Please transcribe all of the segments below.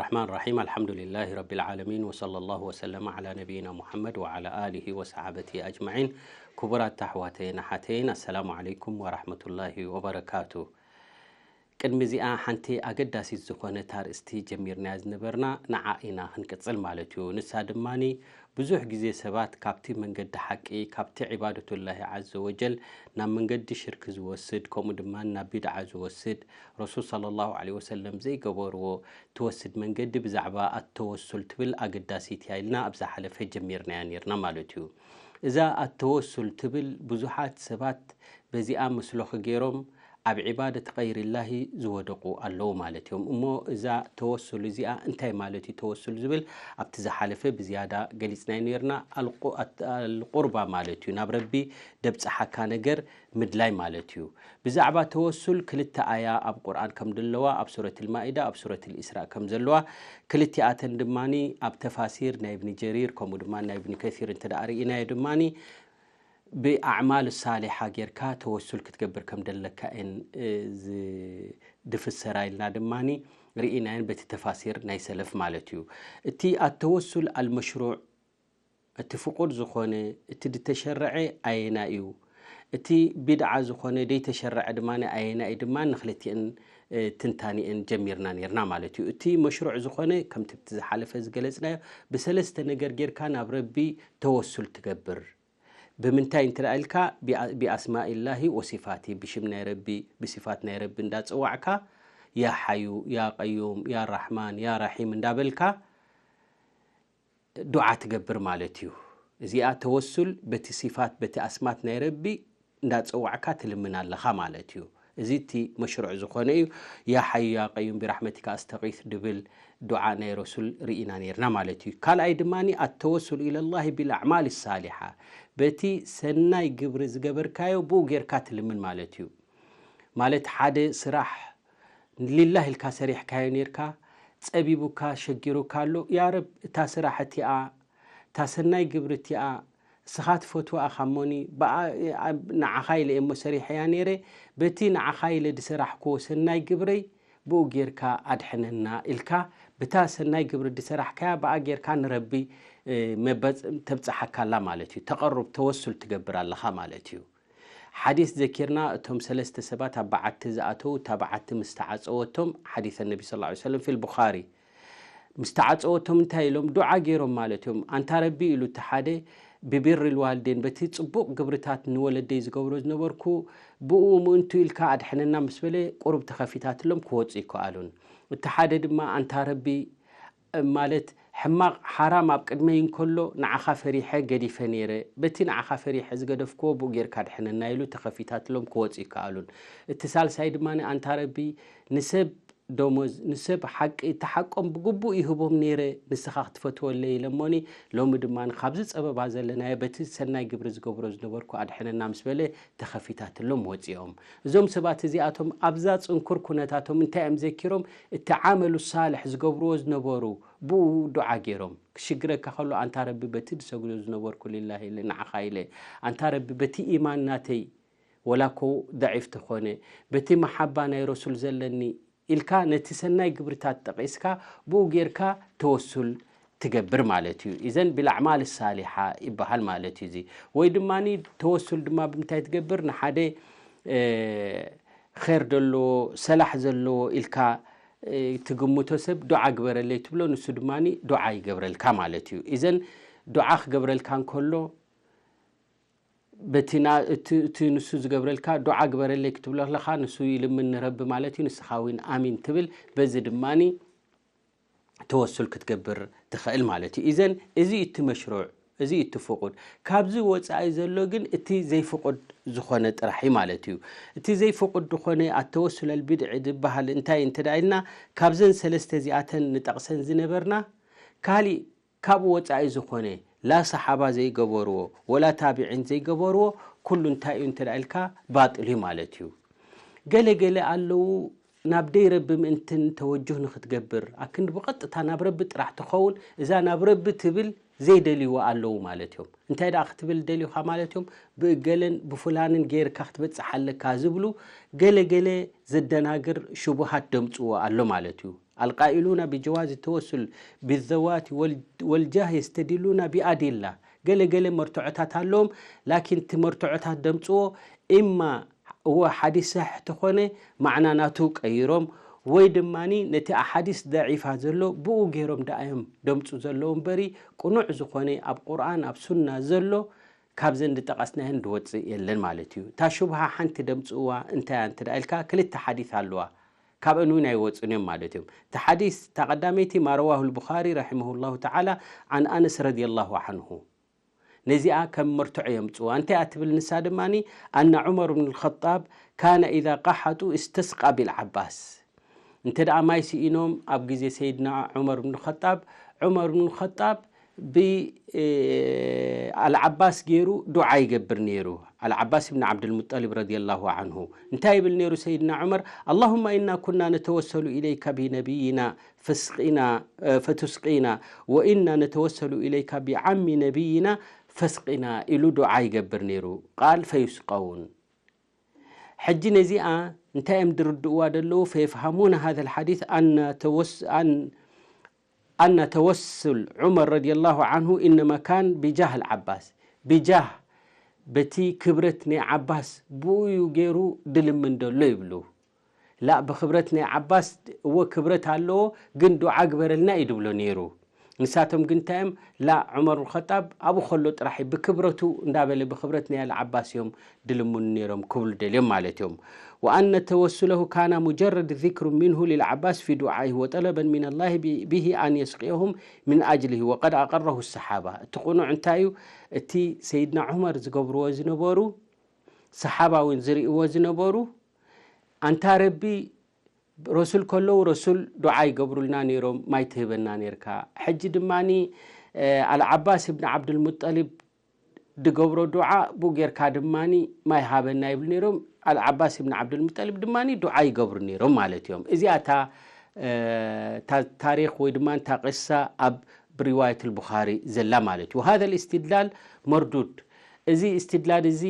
الرحمن الرحيم. الحمد لله رب العالمين، وصلى الله وسلم على نبينا محمد وعلى آله وصحابته أجمعين. ክቡራት ኣሕዋተይን ኣሓተይን፣ ኣሰላሙ ዓለይኩም ወራህመቱላሂ ወበረካቱ። ቅድሚ እዚኣ ሓንቲ ኣገዳሲት ዝኾነት ኣርእስቲ ጀሚርናያ ዝነበርና፣ ንዓ ኢና ክንቅጽል ማለት እዩ። ንሳ ድማኒ፣ ብዙሕ ግዜ ሰባት ካብቲ መንገዲ ሓቂ፣ ካብቲ ዒባደቱላሂ ዐዘ ወጀል ናብ መንገዲ ሽርክ ዝወስድ፣ ከምኡ ድማ ናብ ቢድዓ ዝወስድ፣ ረሱል ሰለላሁ ዐለይሂ ወሰለም ዘይገበርዎ ትወስድ መንገዲ ብዛዕባ ኣተወሱል ትብል ኣገዳሲት እያ ኢልና ኣብ ዝሓለፈ ጀሚርናያ ኔርና ማለት እዩ። እዛ ኣተወሱል ትብል ብዙሓት ሰባት በዚኣ መስሎኺ ገይሮም ኣብ ዒባደት ገይሪላሂ ዝወደቑ ኣለዉ ማለት እዮም። እሞ እዛ ተወሱል እዚኣ እንታይ ማለት እዩ? ተወሱል ዝብል ኣብቲ ዝሓለፈ ብዝያዳ ገሊጽናዮ ኔርና። ኣልቁ-፣ ኣት-፣ ኣልቁርባ ማለት እዩ፣ ናብ ረቢ ደብጽሓካ ነገር ምድላይ ማለት እዩ። ብዛዕባ ተወሱል ክልተ ኣያ ኣብ ቁርኣን ከም ዘለዋ፣ ኣብ ሱረት ልማኢዳ፣ ኣብ ሱረት ልኢስራእ ከም ዘለዋ፣ ክልቲኣተን ድማኒ ኣብ ተፋሲር ናይ እብኒ ጀሪር ከምኡ ድማ ናይ እብኒ ከሲር እንተ ደኣ ርኢናዮ ድማኒ ብኣዕማል ሳሊሓ ጌርካ ተወሱል ክትገብር ከም ደለካ እየን፣ እ፣ ዝ-፣ ድፍሰራ ኢልና ድማኒ ርኢናየን በቲ ተፋሲር ናይ ሰለፍ ማለት እዩ። እቲ ኣተወሱል ኣልመሽሩዕ፣ እቲ ፍቁድ ዝኾነ፣ እቲ ድተሸረዐ ኣየና እዩ? እቲ ቢድዓ ዝኾነ ደይተሸረዐ ድማ ኣየና እዩ ድማ ንክልቲአን፣ እ፣ ትንታኒአን ጀሚርና ኔርና ማለት እዩ። እቲ መሽሩዕ ዝኾነ ከምቲ ብቲ ዝሓለፈ ዝገለጽናዮ ብሰለስተ ነገር ጌርካ ናብ ረቢ ተወሱል ትገብር። ብምንታይ እንተ ደኣ ኢልካ፣ ቢኣ-፣ ቢኣስማኢላሂ ወሲፋቲ፣ ብሽም ናይ ረቢ፣ ብሲፋት ናይ ረቢ እንዳጸዋዕካ፣ ያ ሓዩ፣ ያ ቀዩም፣ ያ ራሕማን፣ ያ ራሒም እንዳበልካ ዱዓ ትገብር ማለት እዩ። እዚኣ ተወሱል በቲ ሲፋት፣ በቲ ኣስማት ናይ ረቢ እንዳጸዋዕካ ትልምን ኣለኻ ማለት እዩ። እዚ እቲ መሽሩዕ ዝኾነ እዩ። ያ ሓዩ ያ ቀዩም ብራሕመቲካ ኣስተቂስ ድብል ዱዓ ናይ ረሱል ርኢና ኔርና ማለት እዩ። ካልኣይ ድማኒ ኣተወሱል ኢለላሂ ቢልኣዕማል ሳሊሓ፣ በቲ ሰናይ ግብሪ ዝገበርካዮ ብኡ ጌርካ ትልምን ማለት እዩ። ማለት ሓደ ስራሕ ሊላህ ኢልካ ሰሪሕካዮ ኔርካ፣ ጸቢቡካ፣ ሸጊሩካ ኣሎ። ያ ረብ፣ እታ ስራሕ እቲኣ፣ እታ ሰናይ ግብሪ እቲኣ፣ እስኻ ትፈትዋ ኢኻ እሞኒ፣ ብኣ-፣ ኣብ-፣ ንዓኻ ኢለ እየ እሞ ሰሪሐያ ኔረ፣ በቲ ንዓኻ ኢለ ዝሰራሕክዎ ሰናይ ግብረይ ብኡ ጌርካ ኣድሕነና ኢልካ፣ ብታ ሰናይ ግብሪ ዝሰራሕካያ ብኣ ጌርካ ንረቢ፣ እ፣ መበጽ-፣ ተብጽሓካ ኣላ ማለት እዩ። ተቐሩብ፣ ተወሱል ትገብር ኣለኻ ማለት እዩ። ሓዲስ ዘኪርና፣ እቶም ሰለስተ ሰባት ኣብ በዓቲ ዝኣተዉ፣ እታ በዓቲ ምስ ተዓጸወቶም፣ ሓዲስ ነቢ ሰለላሁ ዐለይሂ ወሰለም ፊል ቡኻሪ፣ ምስ ተዓጸወቶም እንታይ ኢሎም? ዱዓ ገይሮም ማለት እዮም። ኣንታ ረቢ ኢሉ እቲ ሓደ፣ ብቢር ልዋልዴን፣ በቲ ጽቡቕ ግብርታት ንወለደይ ዝገብሮ ዝነበርኩ፣ ብኡ ምእንቱ ኢልካ ኣድሕነና ምስ በለ፣ ቁሩብ ተኸፊታትሎም ክወጹ ይከኣሉን። እቲ ሓደ ድማ፣ ኣንታ ረቢ፣ ማለት ሕማቕ ሓራም ኣብ ቅድመይ እንከሎ ንዓኻ ፈሪሐ ገዲፈ ነይረ፣ በቲ ንዓኻ ፈሪሐ ዝገደፍክዎ ብኡ ጌርካ ኣድሕነና ኢሉ ተኸፊታትሎም ክወጹ ይከኣሉን። እቲ ሳልሳይ ድማ፣ ኣንታ ረቢ፣ ንሰብ ደሞዝ፣ ንሰብ ሓቂ፣ እቲ ሓቆም ብግቡእ ይህቦም ነይረ፣ ንስኻ ክትፈትወለይ ኢለ እሞኒ፣ ሎሚ ድማ ካብዚ ጸበባ ዘለናዮ በቲ ሰናይ ግብሪ ዝገብሮ ዝነበርኩ ኣድሕነና ምስ በለ ተኸፊታትሎም ወጺኦም። እዞም ሰባት እዚኣቶም ኣብዛ ጽንኩር ኩነታቶም እንታይ እዮም ዘኪሮም? እቲ ዓመሉ ሳልሕ ዝገብርዎ ዝነበሩ ብኡ ዱዓ ገይሮም። ክሽግረካ ከሎ፣ ኣንታ ረቢ፣ በቲ ዝሰግዶ ዝነበርኩ ሊላሂ ኢለ፣ ንዓኻ ኢለ፣ ኣንታ ረቢ፣ በቲ ኢማን ናተይ፣ ወላ እኮ ደዒፍ ተኾነ፣ በቲ መሓባ ናይ ረሱል ዘለኒ ኢልካ፣ ነቲ ሰናይ ግብርታት ጠቒስካ፣ ብኡ ጌርካ ተወሱል ትገብር ማለት እዩ። ኢዘን ቢልኣዕማል ሳሊሓ ይበሃል ማለት እዩ። እዚ ወይ ድማ ተወሱል ድማ ብምንታይ ትገብር? ንሓደ፣ እ፣ ኸይር ዘለዎ፣ ሰላሕ ዘለዎ ኢልካ፣ እ፣ ትግምቶ ሰብ ዱዓ ግበረለይ ትብሎ፣ ንሱ ድማ ዱዓ ይገብረልካ ማለት እዩ። ኢዘን ዱዓ ክገብረልካ እንከሎ፣ በቲ ና-፣ እቲ፣ እቲ ንሱ ዝገብረልካ ዱዓ ግበረለይ ክትብሎ ከለኻ፣ ንሱ ይልምን ንረቢ ማለት እዩ። ንስኻ እውን ኣሚን ትብል። በዚ ድማ ተወሱል ክትገብር ትኽእል ማለት እዩ። ኢዘን እዚ እቲ መሽሩዕ፣ እዚ እቲ ፍቁድ። ካብዚ ወጻኢ ዘሎ ግን እቲ ዘይፍቁድ ዝኾነ ጥራሕ እዩ ማለት እዩ። እቲ ዘይፍቁድ ዝኾነ ኣተወሱል ኣልቢድዒ ዝበሃል እንታይ እንተ ደኣ ኢልና፣ ካብዘን ሰለስተ እዚኣተን ንጠቕሰን ዝነበርና፣ ካሊእ ካብኡ ወጻኢ ዝኾነ፣ ላ ሰሓባ ዘይገበርዎ፣ ወላ ታቢዒን ዘይገበርዎ፣ ኩሉ እንታይ እዩ እንተ ደኣ ኢልካ፣ ባጥል እዩ ማለት እዩ። ገለ ገለ ኣለዉ፣ ናብ ደይ ረቢ ምእንትን ተወጁህ ንኽትገብር፣ ኣክንዲ ብቐጥታ ናብ ረቢ ጥራሕ ትኸውን፣ እዛ ናብ ረቢ ትብል ዘይደልይዋ ኣለዉ ማለት እዮም። እንታይ ደኣ ክትብል ደልዩኻ ማለት እዮም? ብእገለን ብፉላንን ገይርካ ክትበጽሕ ኣለካ ዝብሉ ገለ ገለ ዘደናግር ሽቡሃት ደምጽዎ ኣሎ ማለት እዩ። القائلون بجواز التوسل بالذوات والجاه يستدلون بأدلة. ገለ ገለ መርትዖታት ኣለዎም። ላኪን እቲ መርትዖታት ደምፅዎ እማ እዎ ሓዲስ ሰሒሕ ተኾነ ማዕና ናቱ ቀይሮም፣ ወይ ድማ ነቲ ኣሓዲስ ደዒፋ ዘሎ ብኡ ገይሮም ደኣ እዮም ደምፁ ዘለዉ እምበሪ፣ ቅኑዕ ዝኾነ ኣብ ቁርኣን ኣብ ሱና ዘሎ ካብዘን ዝጠቐስናየን ዝወፅእ የለን ማለት እዩ። እታ ሹብሃ ሓንቲ ደምፅእዋ እንታይ እያ እንተ ኢልካ፣ ክልተ ሓዲስ ኣለዋ፣ ካብአን እውን ኣይወፁን እዮም ማለት እዮም። እቲ ሓዲስ እታ ቀዳመይቲ ما رواه البخاري رحمه الله تعالى عن أنس رضي الله عنه። ነዚኣ ከም መርትዖ የምፅዋ። እንታይ እያ ትብል ንሳ ድማ؟ أن عمر بن الخطاب كان إذا قحطوا استسقى بالعباس. እንተ ደኣ ማይ ስኢኖም ኣብ ግዜ ሰይድና ዑመር ብን ኸጣብ፣ ዑመር ብን ኸጣብ ብኣልዓባስ ገይሩ ዱዓ ይገብር ነይሩ። ኣልዓባስ ብን ዓብድልሙጠሊብ ረዲየላሁ ዓንሁ እንታይ ይብል ነይሩ ሰይድና ዑመር? اللهم إنا كنا نتوسل إليك بنبينا فاسقنا، فتسقينا، وإنا نتوسل إليك بعم نبينا فاسقنا ኢሉ ዱዓ ይገብር ነይሩ። ቃል ፈዩስቀውን። ሕጂ ነዚኣ እንታይ እዮም ዝርድእዋ ዘለዉ? فيفهمون هذا الحديث أن توس-، أن أن توسل عمر رضي الله عنه إنما كان بجاه العباس. ብጃህ፣ በቲ ክብረት ናይ ዓባስ ብኡ እዩ ገይሩ ድልምን ደሎ ይብሉ። ላ ብክብረት ናይ ዓባስ እወ ክብረት ኣለዎ፣ ግን ዱዓ ግበረልና እዩ ድብሎ ነይሩ። ንሳቶም ግን እንታይ እዮም? ላ ዑመር ብን ኸጣብ ኣብኡ ከሎ ጥራሕ እዩ ብክብረቱ እንዳበለ ብክብረት ናይ ኣልዓባስ እዮም ድልምኑ ነይሮም ክብሉ ደልዮም ማለት እዮም። وأن توسله كان مجرد ذكر منه للعباس في دعائه وطلبا من الله ب-، به أن يسقيهم من أجله وقد أقره الصحابة። እቲ ቅኑዕ እንታይ እዩ? እቲ ሰይድና ዑመር ዝገብርዎ ዝነበሩ፣ ሰሓባ እውን ዝርእይዎ ዝነበሩ፣ ኣንታ ረቢ፣ ረሱል ከለዉ ረሱል ዱዓ ይገብሩልና ነይሮም፣ ማይ ትህበና ነይርካ። ሕጂ ድማኒ፣ እ፣ ኣልዓባስ እብን ዓብዱልሙጠሊብ ድገብሮ ዱዓ ብኡ ጌርካ ድማኒ ማይ ሃበና ይብሉ ነይሮም። ኣልዓባስ እብን ዓብዱልሙጠሊብ ድማኒ ዱዓ ይገብሩ ነይሮም ማለት እዮም። እዚኣ እታ፣ እ፣ እታ ታሪኽ ወይ ድማ እታ ቅሳ ኣብ ብሪዋየት ልቡኻሪ ዘላ ማለት እዩ። وهذا الاستدلال مردود። እዚ እስትድላል እዚ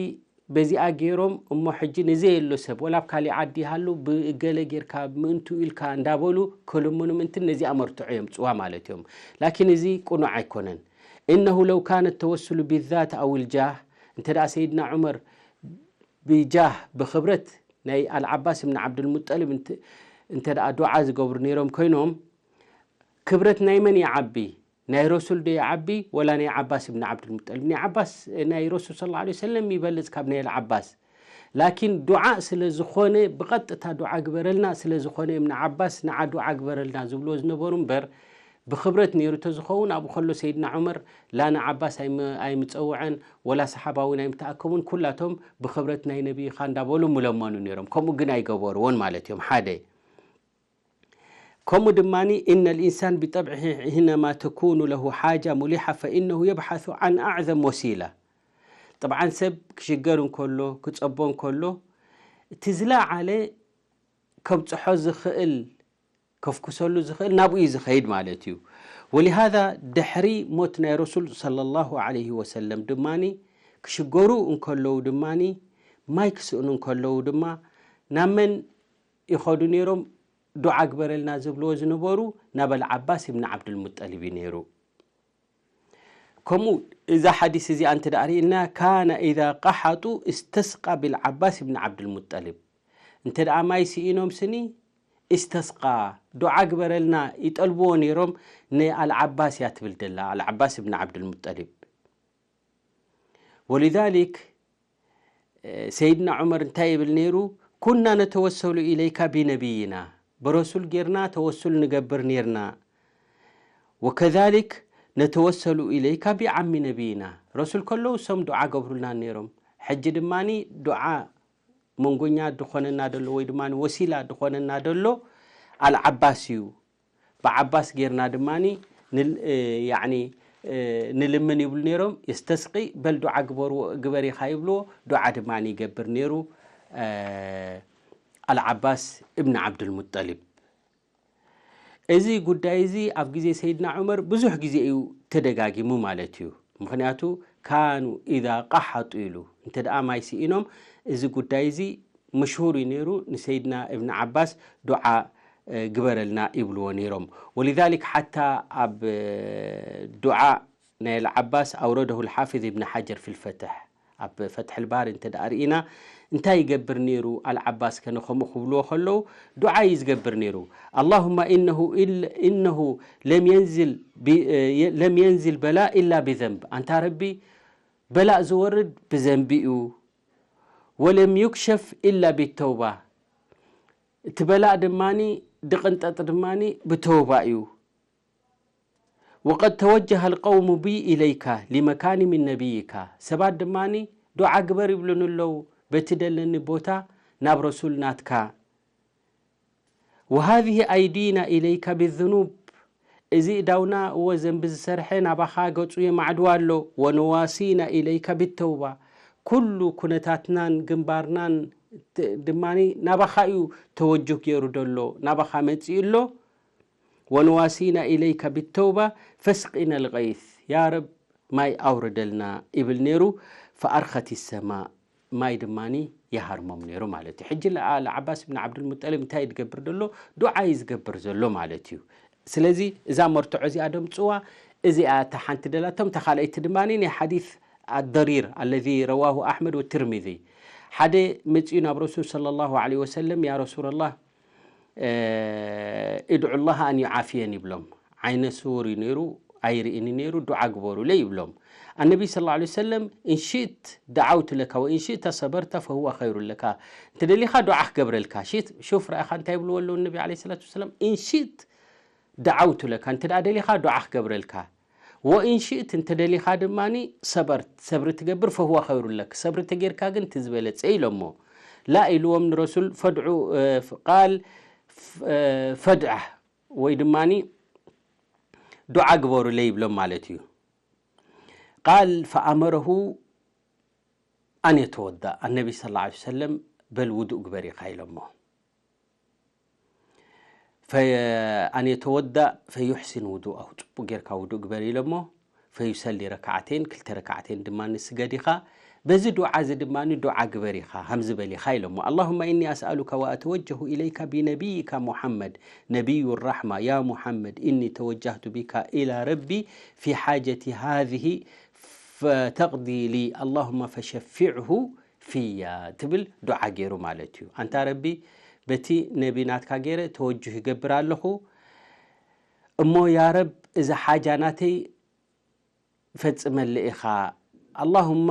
በዚኣ ገይሮም እሞ ሕጂ ንዘየሎ ሰብ ወላ ኣብ ካሊእ ዓዲ ይሃሉ ብገለ ጌርካ ምእንቱ ኢልካ እንዳበሉ ክልምኑ ምእንትን ነዚኣ መርትዖ የምፅዋ ማለት እዮም። ላኪን እዚ ቅኑዕ ኣይኮነን። إنه لو كان التوسل بالذات أو الجاه፣ እንተ ደኣ ሰይድና ዑመር ብጃህ ብኽብረት ናይ ኣልዓባስ እብን ዓብዱልሙጠሊብ እንተ፣ እንተ ደኣ ዱዓ ዝገብሩ ነይሮም ኮይኖም፣ ክብረት ናይ መን ይዓቢ? ናይ ረሱል ዶ ይዓቢ ወላ ናይ ዓባስ እብን ዓብዱልሙጠሊብ? ናይ ዓባስ፣ ናይ ረሱል ሰለላሁ ዐለይሂ ወሰለም ይበልጽ ካብ ናይ ኣልዓባስ። ላኪን ዱዓ ስለ ዝኾነ፣ ብቐጥታ ዱዓ ግበረልና ስለ ዝኾነ እዮም ንዓባስ ንዓ ዱዓ ግበረልና ዝብልዎ ዝነበሩ እምበር፣ ብኽብረት ነይሩ ተዝኸውን ኣብኡ ከሎ ሰይድና ዑመር ላ ንዓባስ ኣይም-፣ ኣይምጸውዐን ወላ ሰሓባ እውን ኣይምተኣከቡን፣ ኩላቶም ብኽብረት ናይ ነቢይኻ እንዳበሉ ምለመኑ ነይሮም። ከምኡ ግን ኣይገበርዎን ማለት እዮም። ሓደ። ከምኡ ድማኒ إن الإنسان بطبعه حينما تكون له حاجة ملحة فإنه يبحث عن أعظم وسيلة። طبعا ሰብ ክሽገር እንከሎ ክጸቦ እንከሎ እቲ ዝለዓለ ከብጽሖ ዝኽእል ከፍኩሰሉ ዝኽእል ናብኡ እዩ ዝኸይድ ማለት እዩ። ولهذا ድሕሪ ሞት ናይ ረሱል ሰለላሁ ዐለይሂ ወሰለም ድማኒ ክሽገሩ እንከለዉ ድማኒ ማይ ክስእኑ እንከለዉ ድማ ናብ መን ይኸዱ ነይሮም? ዱዓ ግበረልና ዝብልዎ ዝነበሩ ናብ ኣልዓባስ እብን ዓብዱልሙጠሊብ እዩ ነይሩ። ከምኡ እዛ ሓዲስ እዚኣ እንተ ደኣ ርኢና ካነ ኢዛ ቀሓጡ እስተስቃ ብልዓባስ እብን ዓብዱልሙጠሊብ። እንተ ደኣ ማይ ስኢኖም ስኒ እስተስቃ ዱዓ ግበረልና ይጠልብዎ ነይሮም። ንኣልዓባስ እያ ትብል ደላ ኣልዓባስ እብን ዓብዱልሙጠሊብ። ወሊዛሊክ ሰይድና ዑመር እንታይ ይብል ነይሩ? ኩና ነተወሰሉ ኢለይካ ቢነቢይና፣ ብረሱል ጌርና ተወሱል ንገብር ኔርና። ወከዛሊክ ነተወሰሉ ኢለይካ ቢዓሚ ነቢይና። ረሱል ከለዉ እሶም ዱዓ ገብሩልና ነይሮም። ሕጂ ድማኒ ዱዓ መንጎኛ ድኾነና ደሎ ወይ ድማ ወሲላ ድኾነና ደሎ ኣልዓባስ እዩ። ብዓባስ ጌርና ድማኒ ንል-፣ እ፣ ያዕኒ፣ እ፣ ንልምን ይብሉ ነይሮም። የስተስቂ በል ዱዓ ግበርዎ፣ ግበር ኢኻ ይብልዎ። ዱዓ ድማኒ ይገብር ነይሩ፣ እ፣ ኣልዓባስ እብን ዓብዱልሙጠሊብ። እዚ ጉዳይ እዚ ኣብ ግዜ ሰይድና ዑመር ብዙሕ ግዜ እዩ ተደጋጊሙ ማለት እዩ። ምኽንያቱ ካኑ ኢዛ ቀሓጡ ኢሉ እንተ ደኣ ማይ ስኢኖም፣ እዚ ጉዳይ እዚ ምሽሁር እዩ ነይሩ። ንሰይድና እብን ዓባስ ዱዓ ግበረልና ይብልዎ ነይሮም። ወሊዛሊክ ሓታ ኣብ ዱዓ ናይ ኣልዓባስ ኣውረደሁ ልሓፊዝ እብን ሓጀር ፊልፈትሕ ኣብ ፈትሕ ልባሪ እንተ ደኣ ርኢና እንታይ ይገብር ነይሩ ኣልዓባስ ከነ ከምኡ ክብልዎ ከለዉ ዱዓ እዩ ዝገብር ነይሩ። ኣላሁማ ኢነሁ ኢል- ኢነሁ ለም የንዝል ቢ- ለም የንዝል በላ ኢላ ብዘንብ፣ ኣንታ ረቢ በላእ ዝወርድ ብዘንቢ እዩ። ወለም ዩክሸፍ ኢላ ቢተውባ፣ እቲ በላእ ድማኒ ድቕንጠጥ ድማኒ ብተውባ እዩ። ወቀድ ተወጀሃ ልቀውሙ ቢ ኢለይካ ሊመካኒ ምን ነቢይካ፣ ሰባት ድማኒ ዱዓ ግበር ይብሉኒ ኣለዉ በቲ ደለኒ ቦታ ናብ ረሱል ናትካ። ወሃዚህ ኣይዲና ኢለይካ ብዝኑብ፣ እዚ እዳውና እወ ዘንቢ ዝሰርሐ ናባኻ ገጹ የማዕድዋ ኣሎ። ወነዋሲና ኢለይካ ብተውባ፣ ኩሉ ኩነታትናን ግንባርናን ት- ድማኒ ናባኻ እዩ ተወጁህ ገይሩ ደሎ፣ ናባኻ መጺኡ ኣሎ። ወነዋሲና ኢለይካ ብተውባ ፈስቂና ልቀይስ፣ ያ ረብ ማይ ኣውርደልና ይብል ነይሩ። ፈኣርኸት ሰማ፣ ማይ ድማኒ ይሃርሞም ነይሩ ማለት እዩ። ሕጂ ለዓባስ ብን ዓብዱልሙጠሊብ እንታይ እዩ ዝገብር ዘሎ? ዱዓ እዩ ዝገብር ዘሎ ማለት እዩ። ስለዚ እዛ መርትዖ እዚኣ ደምፅዋ። እዚኣ እታ ሓንቲ ደላቶም፣ እታ ካልኣይቲ ድማ ናይ ሓዲስ ኣደሪር ኣለዚ ረዋሁ ኣሕመድ ወትርሚዚ። ሓደ መፅኡ ናብ ረሱል ሰለላሁ ዐለይሂ ወሰለም፣ ያ ረሱላላህ፣ እድዑ ላህ ኣን ዩዓፍየን ይብሎም። ዓይነ ስውር እዩ ነይሩ፣ ኣይርእኒ ነይሩ፣ ዱዓ ግበሩለይ ይብሎም። ኣነቢ ስለ ላ ሰለም፣ እንሽእት ደዓውቱ ለካ ወእንሽእተ ሰበርተ ፈህወ ኸይሩ ለካ። እንተ ደሊኻ ዱዓ ክገብረልካ። ሽት- ሹፍ ረኣኻ እንታይ ይብልዎ ኣለዉ ነቢ ዓለይሂ ሰላቱ ወሰላም? እንሽእት ደዓውቱ ለካ፣ እንተ ደኣ ደሊኻ ዱዓ ክገብረልካ። ወእንሽእት እንተ ደሊኻ ድማኒ ሰበርት፣ ሰብሪ ትገብር፣ ፈህወ ኸይሩ ለክ፣ ሰብሪ ተጌርካ ግን እቲ ዝበለጸ ኢሎሞ። ላ ኢልዎም ንረሱል፣ ፈድዑ ቃል ፈድዐ ወይ ድማኒ ዱዓ ግበሩለይ ይብሎም ማለት እዩ። ቃል ፈኣመረሁ ኣን የተወዳእ፣ ኣነቢ ስለ ላ ሰለም በል ውዱእ ግበር ኢኻ ኢሎሞ። ፈ- ኣን የተወዳእ ፈዩሕሲን ውዱኣሁ፣ ጽቡቅ ጌርካ ውዱእ ግበር ኢሎሞ። ፈዩሰሊ ረክዓተይን፣ ክልተ ረክዓተይን ድማ ንስገድ ኢኻ። በዚ ዱዓ እዚ ድማ ዱዓ ግበር ኢኻ፣ ሃምዚ በል ኢኻ ኢሎሞ። ኣላሁመ ኢኒ ኣስኣሉካ ወኣተወጀሁ ኢለይካ ቢነቢይካ ሙሓመድ ነቢዩ ራሕማ፣ ያ ሙሓመድ ኢኒ ተወጃህቱ ቢካ ኢላ ረቢ ፊ ሓጀቲ ሃዚህ ፈተቅዲ ሊ ኣላሁመ ፈሸፊዕሁ ፊያ ትብል ዱዓ ገይሩ ማለት እዩ። ኣንታ ረቢ በቲ ነቢ ናትካ ገይረ ተወጅህ ይገብር ኣለኹ እሞ ያ ረብ እዛ ሓጃ ናተይ ፈጽመለ ኢኻ። ኣላሁማ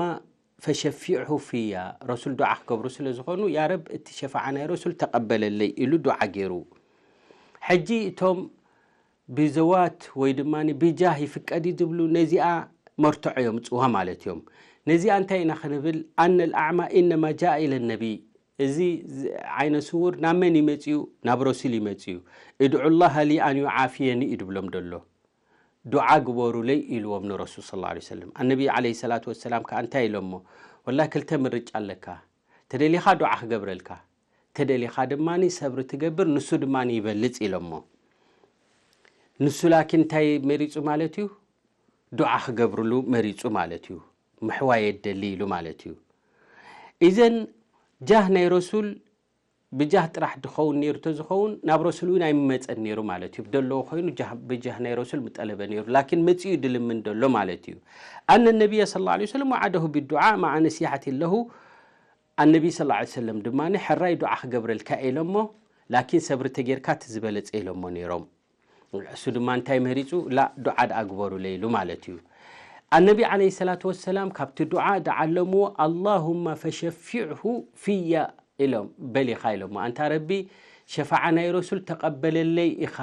ፈሸፊዕሁ ፊያ፣ ረሱል ዱዓ ክገብሩ ስለ ዝኾኑ ያ ረብ እቲ ሸፋዓ ናይ ረሱል ተቐበለለይ ኢሉ ዱዓ ገይሩ። ሕጂ እቶም ብዘዋት ወይ ድማ ብጃህ ይፍቀድ እዩ ዝብሉ ነዚኣ መርትዖ የምፅዋ ማለት እዮም። ነዚኣ እንታይ ኢና ክንብል? ኣነ ልኣዕማ ኢነማ ጃ ኢለ ነቢይ፣ እዚ ዝ- ዓይነ ስውር ናብ መን ይመፅዩ? ናብ ረሱል ይመፅዩ። እድዑ ላሃ ሊ ኣን ዩዓፍየኒ እዩ ድብሎም ደሎ። ዱዓ ግበሩለይ ኢልዎም ንረሱል ስለ ላ ሰለም። ኣነቢ ዓለይሂ ሰላቱ ወሰላም ከዓ እንታይ ኢሎሞ? ወላ ክልተ ምርጫ ኣለካ። ተደሊኻ ዱዓ ክገብረልካ፣ ተደሊኻ ድማ ሰብሪ ትገብር፣ ንሱ ድማ ይበልፅ ኢሎሞ። ንሱ ላኪን እንታይ መሪፁ ማለት እዩ? ዱዓ ክገብርሉ መሪፁ ማለት እዩ። ምሕዋይ የደሊ ኢሉ ማለት እዩ። ኢዘን ጃህ ናይ ረሱል ብጃህ ጥራሕ ድኸውን ነይሩ ተዝኸውን ናብ ረሱል እውን ኣይመፀን ነይሩ ማለት እዩ። ብደለዎ ኮይኑ ጃህ- ብጃህ ናይ ረሱል ምጠለበ ነይሩ። ላኪን መፂኡ ድልምን ደሎ ማለት እዩ። ኣነ ነቢይ ስለ ላ ሰለም ወዓደሁ ብዱዓ መዓ ነሲሓት ለሁ ኣነቢ ስለ ላ ሰለም ድማ ሕራይ ዱዓ ክገብረልካ ኢሎሞ፣ ላኪን ሰብሪ ተጌርካ እቲ ዝበለፀ ኢሎሞ ነይሮም። እሱ ድማ እንታይ መሪፁ? ላ ዱዓ ደኣ ግበሩለይ ኢሉ ማለት እዩ። ኣነቢ ዓለይሂ ሰላቱ ወሰላም ካብቲ ዱዓ ደዓለምዎ ኣላሁማ ፈሸፊዕሁ ፊያ ኢሎም በሊኻ ኢሎሞ። ኣንታ ረቢ ሸፋዓ ናይ ረሱል ተቐበለለይ ኢኻ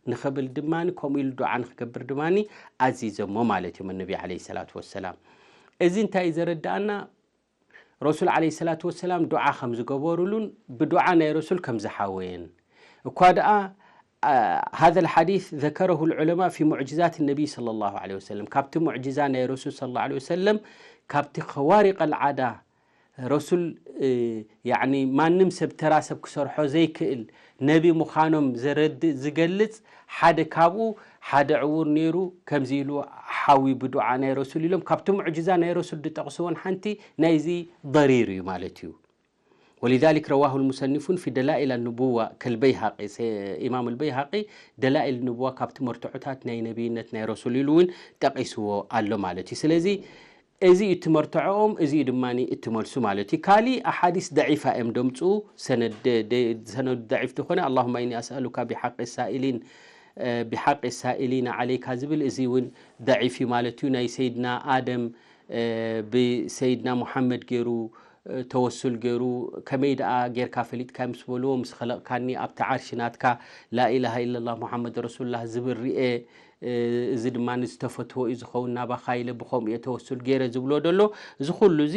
ንኽብል ድማ ከምኡ ኢሉ ዱዓ ንክገብር ድማ ኣዚዞሞ ማለት እዮም ኣነቢ ዓለይሂ ሰላቱ ወሰላም። እዚ እንታይ እዩ ዘረድኣና? ረሱል ዓለይሂ ሰላቱ ወሰላም ዱዓ ከም ዝገበሩሉን ብዱዓ ናይ ረሱል ከም ዝሓወየን እኳ ደኣ ሃذا الحديث ذكره العلماء في معجزات النبي صلى الله عليه وسلم ካብቲ ሙዕጅዛ ናይ ረሱል صلى الله عليه وسلم ካብቲ ኸዋሪቅ ኣልዓዳ ረሱል ያኒ ማንም ሰብ ተራ ሰብ ክሰርሖ ዘይክእል ነቢ ምዃኖም ዘረድእ ዝገልጽ ሓደ ካብኡ ሓደ ዕዉር ነይሩ ከምዚ ኢሉ ሓዊ ብዱዓ ናይ ረሱል ኢሎም ካብቲ ሙዕጅዛ ናይ ረሱል ዝጠቕስዎን ሓንቲ ናይዚ ضرير እዩ ማለት እዩ። ولذلك رواه المصنفون في دلائل النبوة كالبيهقي ኢማም البيهقي ደላኢል ንቡዋ ካብቲ መርትዖታት ናይ ነብይነት ናይ ረሱል ኢሉ እውን ጠቒስዎ ኣሎ ማለት እዩ። ስለዚ እዚ እዩ እቲ መርትዖኦም፣ እዚ እዩ ድማ እቲ መልሱ ማለት እዩ። ካሊእ ኣሓዲስ ደዒፋ እዮም ደምፅኡ፣ ሰነድ ደዒፍ ዝኾነ اللهم إني أسألك بحق السائلين بحق السائلين عليك ዝብል እዚ እውን ደዒፍ እዩ ማለት እዩ። ናይ ሰይድና ኣደም ብሰይድና ሙሓመድ ገይሩ ተወሱል ገይሩ ከመይ ደኣ ጌርካ ፈሊጥካ ምስ በልዎ ምስ ኸለቕካኒ ኣብቲ ዓርሺ ናትካ ላኢላሃ ኢለላህ ሙሓመድ ረሱሉላህ ዝብል ርኤ እዚ ድማ ዝተፈትዎ እዩ ዝኸውን ናባኻ ኢለ ብኸምኡ እየ ተወሱል ገይረ ዝብሎ ዘሎ እዚ ኩሉ እዚ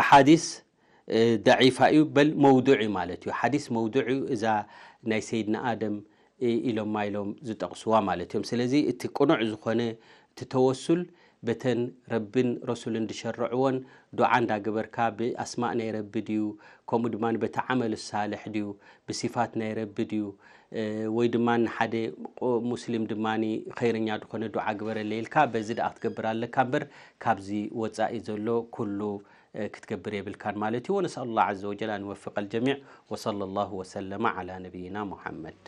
ኣሓዲስ ደዒፋ እዩ በል መውዱዕ እዩ ማለት እዩ ሓዲስ መውዱዕ እዩ እዛ ናይ ሰይድና ኣደም ኢሎማ ኢሎም ዝጠቕስዋ ማለት እዮም ስለዚ እቲ ቅኑዕ ዝኾነ እቲ ተወሱል በተን ረብን ረሱልን ዝሸርዕዎን ዱዓ እንዳገበርካ ብኣስማእ ናይ ረቢ ድዩ ከምኡ ድማ በቲ ዓመል ሳልሕ ድዩ ብሲፋት ናይ ረቢ ድዩ ወይ ድማ ንሓደ ሙስሊም ድማ ኸይረኛ ዝኾነ ዱዓ ግበረለ ኢልካ በዚ ደኣ ክትገብር ኣለካ እምበር ካብዚ ወፃኢ ዘሎ ኩሉ ክትገብር የብልካን ማለት እዩ ونسأل الله عز وجل أن يوفق الجميع وصلى الله وسلم على نبينا محمد